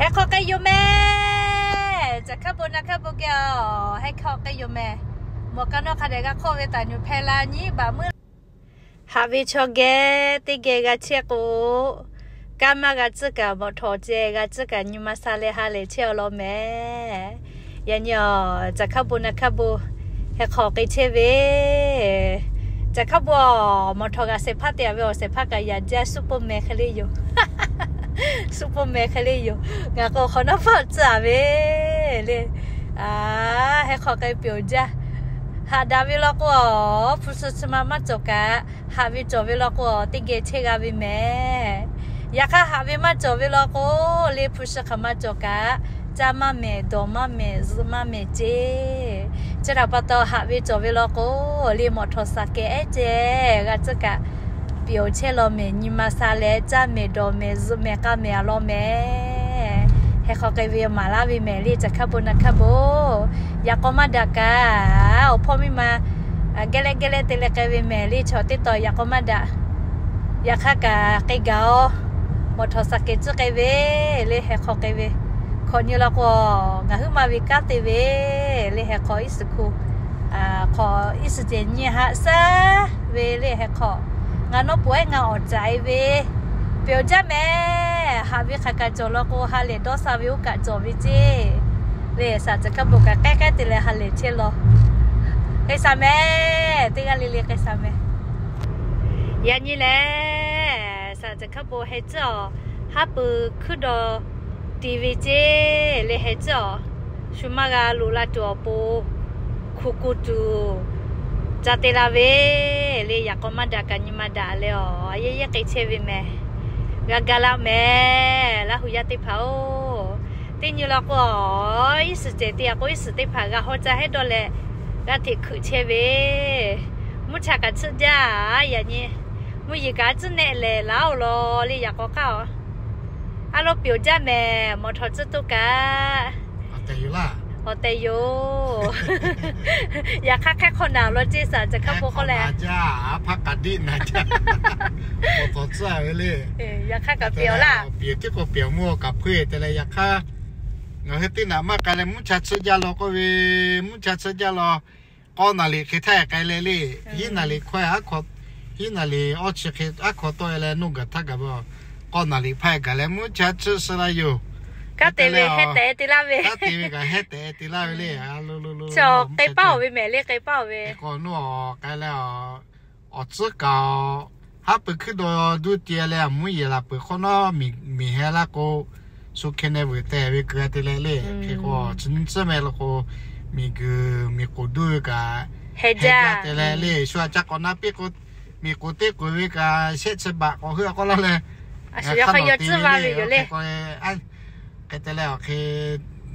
Heh hk'aw k'ai yoˬ mehˍ. Caˬ hkaˉ bon naˬ hkaˉ bon geh a, heh hk'aw k'ai yoˬ mehˍ. Mawˬ ka nawˇ hk'a dehꞈ g'a hk'awˆ ve taˍ nyi hpehˇ la nyi baꞈ meuˇ. Haꞈ ve chaw geh teˇ geh g'a chehˇ k'o, kanˉ maˇ g'a tcuhˉ kaꞈ, mawꞈ htawˍ ceh g'a tcuhˉ kaꞈ, nyi ma sha leh ha lehˬ chehˇ aw law mehˍ. Yaꞈ nyi a, caˬ hkaˉ bon naˬ hkaˉ bon heh hk'aw k'ai chehˇ ve. Caˬ hkaˉ bon a, mawꞈ htawˍ g'a shehˍ hpaˇ te a ve awˬ shehˍ hpaˇ kaꞈ yaꞈ jaˇ, Superman hk'e le yoˬ. Superman hk'e le yoˬ. Ngaˬ k'o hk'awꞈ nawˉ hpawˇ tcuhˉ a ve le. Heh hk'aw k'ai pyeˬ jaˇ. Haꞈ daꞈ ve law k'o a, hpu shi chi ma maˇ cawˬ kaꞈ, haꞈ ve cawˬ ve law k'o a, teˇ geh chehˇ g'a ve mehˍ. Yaꞈ hk'aˇ haꞈ ve maˇ cawˬ ve law k'o, le hpu shi hk'aˬ ma cawˬ kaꞈ, caˇ maˇ mehˍ, dawˬ maˇ mehˍ, zuhꞈ maˇ mehˍ ceˇ. Chi htaꞈ pa taw haꞈ ve cawˬ ve law k'o, le mawꞈ htawˍ shaˍ kehˬ ehˉ ceh g'a tcuhˉ kaꞈ, pyeˬ chehˇ law mehˍ, nyi ma sha leh caˇ mehˍ, dawˬ mehˍ, zuhꞈ mehˍ, k'aˇ mehˍ a law mehˍ. Heh hk'aw k'ai ve maˍ laˇ ve mehˍ le, caˬ hkaˉ bon naˬ hkaˉ bon. Yaꞈ k'aw maˇ daꞈ kaꞈ, awˬ hpawˇ miˇ ma geh leh geh leh te leh k'ai ve mehˍ le, chaw teˇ taw yaꞈ k'aw maˇ daꞈ. Yaꞈ hk'aˇ kaꞈ k'ai gaˬ a, mawꞈ htawˍ shaˍ kehˬ tcuhˉ k'ai ve le, heh hk'aw k'ai ve. Hkawꞈ nyi law k'o, ngaˬ huiˉ ma ve kanˉ te ve le, heh hk'aw iˉ suˍ hku hk'aw iˉ suˍ cehˬ nyi haꞈ shaˉ ve le, heh hk'aw. Ngaˬ nawˇ pon ehˉ ngaˬ awˬ caiˍ ve pyeˬ jaˇ mehˍ. Haꞈ ve hk'aˬ kaꞈ cawˬ law k'o, ha lehˬ dawˇ sha ve oˇ kaꞈ cawˬ ve ceˇ. Le shaˍ caˬ hkaˉ bon kaꞈ k'ehˉ k'ehˉ te leh ha lehˬ chehˇ law. K'ai shaˍ mehˍ, teˇ g'aˇ le le k'ai shaˍ mehˍ. Yaꞈ nyi lehˬ, shaˍ caˬ hkaˉ bon heh tcuhˉ awˬ, haˉ pui hkuiˉ daw ti ve ceˇ le, heh tcuhˉ awˬ, shu maˇ g'a loꞈ la tuˬ awˬ pon hku ku tuˬ ca te la ve le, yaꞈ k'aw maˇ daꞈ kaꞈ nyi ma daꞈ leh awˬ, a yehˉ yehˉ k'ai chehˇ ve mehˍ. G'a ga laˇ mehˍ, Laˇ hu yaˇ teˇ hpaˍ-oˬ. Teˇ nyi law k'o, iˉ suˍ cehˬ te a k'o, iˉ suˍ teˇ hpaˍ g'a haw ca hehˉ dawˇ leh g'a hteꞈ hkuiꞈ chehˇ ve. Mvuhˇ cha kaꞈ tsuhˇ jaˇ. Yaꞈ nyi mvuhˇ yeˬ kaꞈ tsuhˇ nehˆ lehˬ laˬ-oˬ law le, yaꞈ k'aw k'aˇ a. A lo pyeˬ jaˇ mehˍ, mawꞈ htawˍ tcuhˉ toˇ kaꞈ. Awˬ tehˬ yoˬ. Yaꞈ hk'aˇ hk'e hk'aw naˬ law ceˇ shaˍ caˬ hk'aˇ bon k'oˆ leh, a hpaˇ kaꞈ diˆ naˬ jaˇ. Mawꞈ htawˍ tcuhˉ ve le. Yaꞈ hk'aˇ kaꞈ pyeˬ law. Pyeˬ tiˉ k'o pyeˬ mvuhˇ kaꞈ hpuiˇ te leh yaꞈ hk'aˇ ngaˬ hui teˇ naꞈ maˇ k'ai leh mvuhˇ cha tsuhˇ jaˇ law k'oˆ ve, mvuhˇ cha tsuhˇ jaˇ law. K'awˇ naˍ liꞈ hk'e htaˇ k'ai leh le, hiˉ naˍ liꞈ hkawehˇ aˉ hk'aw, hiˉ naˍ liꞈ awˇ chi hk'e aˉ hk'aw tawˆ e leh nuˇ gaˬ htaˇ gaˬ ve, k'awˇ naˍ liꞈ hpaˇ e gaˬ leh mvuhˇ cha tsuhˇ suh laˇ yoˬ. Kanˉ te ve heh tehꞈ te laˇ ve, kanˉ te ve kaꞈ heh tehꞈ te laˇ ve le. Chaw k'ai paˇ-oˬ ve mehˍ le, k'ai paˇ-oˬ ve. K'awꞈ nuˇ awˬ k'ai leh awˬ tcuhˉ kaꞈ, haˉ pui hkuiˉ daw duˇ te leh mvuhˇ yeˬ laˬ peuˬ hk'awꞈ nawˉ miˬ heh laˇ k'o, shu hkeh neh vuiˬ tehˬ ve kuiˬ a te leh le. Hk'e k'o chi nyi tcuhˉ meh law k'o, miˬ guiˬ miˬ k'oˍ duˇ ve kaꞈ heh jaˇ te leh le. Shu a ca k'awꞈ na piˇ k'o, miˬ k'oˍ teˇ k'oˍ ve kaꞈ shehˆ chi baꞈ k'awꞈ heuˆ a k'awꞈ laˇ leh, a shu yaꞈ hk'aˇ yawˇ tcuhˉ va ve yoˬ le. Hk'e te leh awˬ hk'e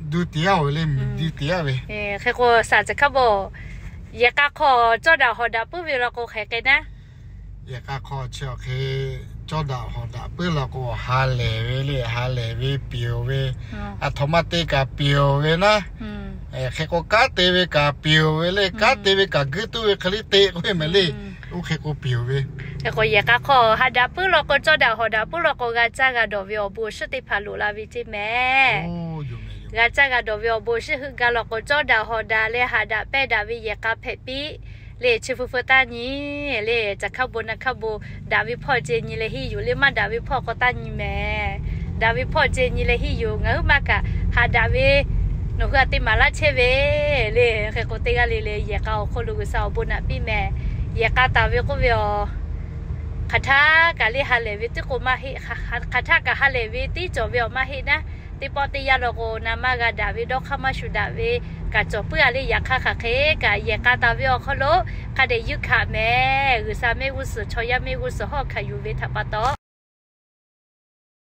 duˇ te aˉ-oˬ le, miˬ duˇ te aˉ ve. Hk'e k'o shaˍ caˬ hk'aˇ bon, yehˬ k'a hk'aw cawˇ daꞈ hawˍ daꞈ puiˉ ve law k'o hk'e k'ai naˉ. Yehˬ k'a hk'aw chi awˬ hk'e cawˇ daꞈ hawˍ daꞈ puiˉ law k'o, ha lehˬ ve le, ha lehˬ ve pyeˬ ve, aˬ htoꞈ ma te kaꞈ pyeˬ ve naˉ. Hk'e k'o kanˉ te ve kaꞈ pyeˬ ve le, kanˉ te ve kaꞈ guiˇ tuˉ ve hk'e le te k'oˆ ve mehˍ le. Oˇ hk'e k'o pyeˬ ve. Hk'e k'o yehˬ k'a hk'aw haꞈ daꞈ puiˉ law k'o, cawˇ daꞈ hawˍ daꞈ puiˉ law k'o, g'a caˇ g'a dawˬ ve awˬ bon awˬ shiˉ teˇ hpaˍ loꞈ la ve ceˇ mehˍ. G'a caˇ g'a dawˬ ve awˬ bon awˬ shiˉ heuˆ gaˇ law k'o, cawˇ daꞈ hawˍ daꞈ leh haꞈ daꞈ pehˇ daꞈ ve yehˬ k'a hpehꞈ piˇ le. Chi feu feu taˇ nyi le, caˬ hk'aˇ bon naˬ hk'aˇ bon, daꞈ ve hpawˇ ceh nyi leh hiˇ yuˬ le, maˇ daꞈ ve hpawˇ k'o taˇ nyi mehˍ. Daꞈ ve hpawˇ ceh nyi leh hiˇ yuˬ, ngaˬ huiˉ ma kaꞈ haꞈ daꞈ ve nawˬ hui a te maˍ laˇ chehˇ ve le. Hk'e k'o teˇ g'aˇ le le yehˬ k'a awˬ hk'aw lo G'uiˬsha awˬ bon naꞈ piˇ mehˍ. Yehˬ k'a taˍ ve k'oˆ ve awˬ, hk'aˬ htaˇ kaꞈ le ha lehˬ ve tiˉ k'o maˇ heˆ. Hk'aˬ htaˇ kaꞈ ha lehˬ ve tiˉ cawˬ ve awˬ maˇ heˆ naˉ. Teˇ pawˆ teˇ yanˇ law k'o, na maˇ g'a daꞈ ve, dawˇ hk'aˇ maˇ shuˍ daꞈ ve kaꞈ cawˬ puiˉ a le. Yaꞈ hk'aˇ hk'aˬ hk'e kaꞈ yehˬ k'a taˍ ve awˬ hk'aw lo hk'a dehꞈ yuˇ hkanˍ mehˍ. G'uiˬsha mehˆ g'uˇ suhˍ, chaw yaˇ mehˆ g'uˇ suhˍ hawˉ hkanˍ yuˬ ve htaꞈ pa taw,